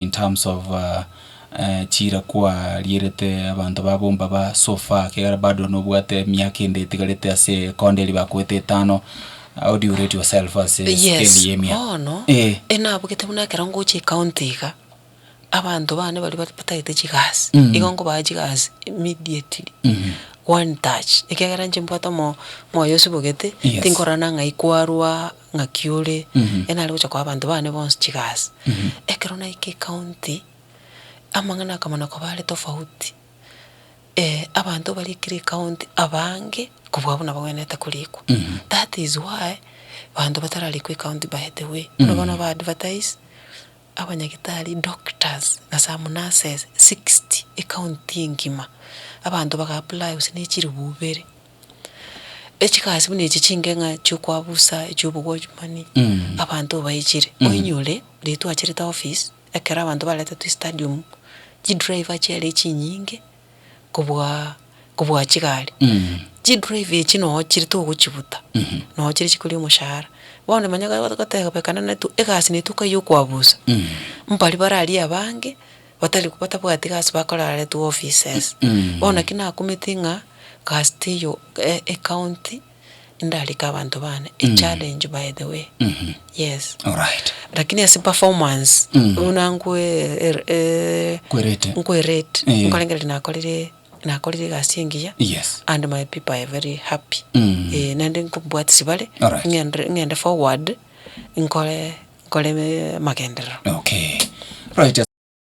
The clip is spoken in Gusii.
In terms of chiira kwarierete abanto ba Bombaba so far ekiagera bado nobwate emiaka ende etigarete ase ekonda eria bakoete etano, how do you rate yourself ase Yes, scale ya emia? bono, Eh. enabugete buna ekero ngocha ecounty iga, abanto bane baria batagete chigasi, Mm. igo nkobaa chigasi immediately, one touch, ekiagera inche mbwate omo omoyo osibogete, Yes. tinkorora na ng'ai kwarwa, ng'aki ore, Mhm. nare gocha koa abanto bane bonsi chigasi. Mhm. Ekero naika ecounty, amang'ana akamana koba are tofauti, abanto barikire ecounty abange kobua buna bagwenerete korikwa. Mhm. That is why, banto batararikwa ecounty by the way, buna bono ba advertise, abanyagitari, doctors na some nurses 60 ecounty engima, abanto baga apply gose ne chiribu ibere. Echigasi buna echi chinge ng'a chiokwabusa, echiobogwachumani, abanto baichire. Oinyore, riria twacherete office, ekero abanto baretetwe estadium, chidriver chiare chinyinge, kobua kobua chigari. Chidriver echi noo chire togochibuta, noo chire chikoria omoshahara. Bono manya gotebekana netwe egasi netuka ya okwabusa, mbaria bararie abange, batari batabwati gasi bakoraretwe offices. Bono naki nakumeti ng'a gasi teiyo ecounty ndarike abanto bane, echallenge by the way, yes. Alright. Lakini ase performance, buna nkwe Kwerete. nkwerate, Eh. nkorengereria nakorire nakorire egasi engiya, Yes. and my people are very happy. Mm. Eh, naende nkobwatisia bare, Alright. ng'enderere ng'ende forward, nkore nkore amagenderero. Okay. Right.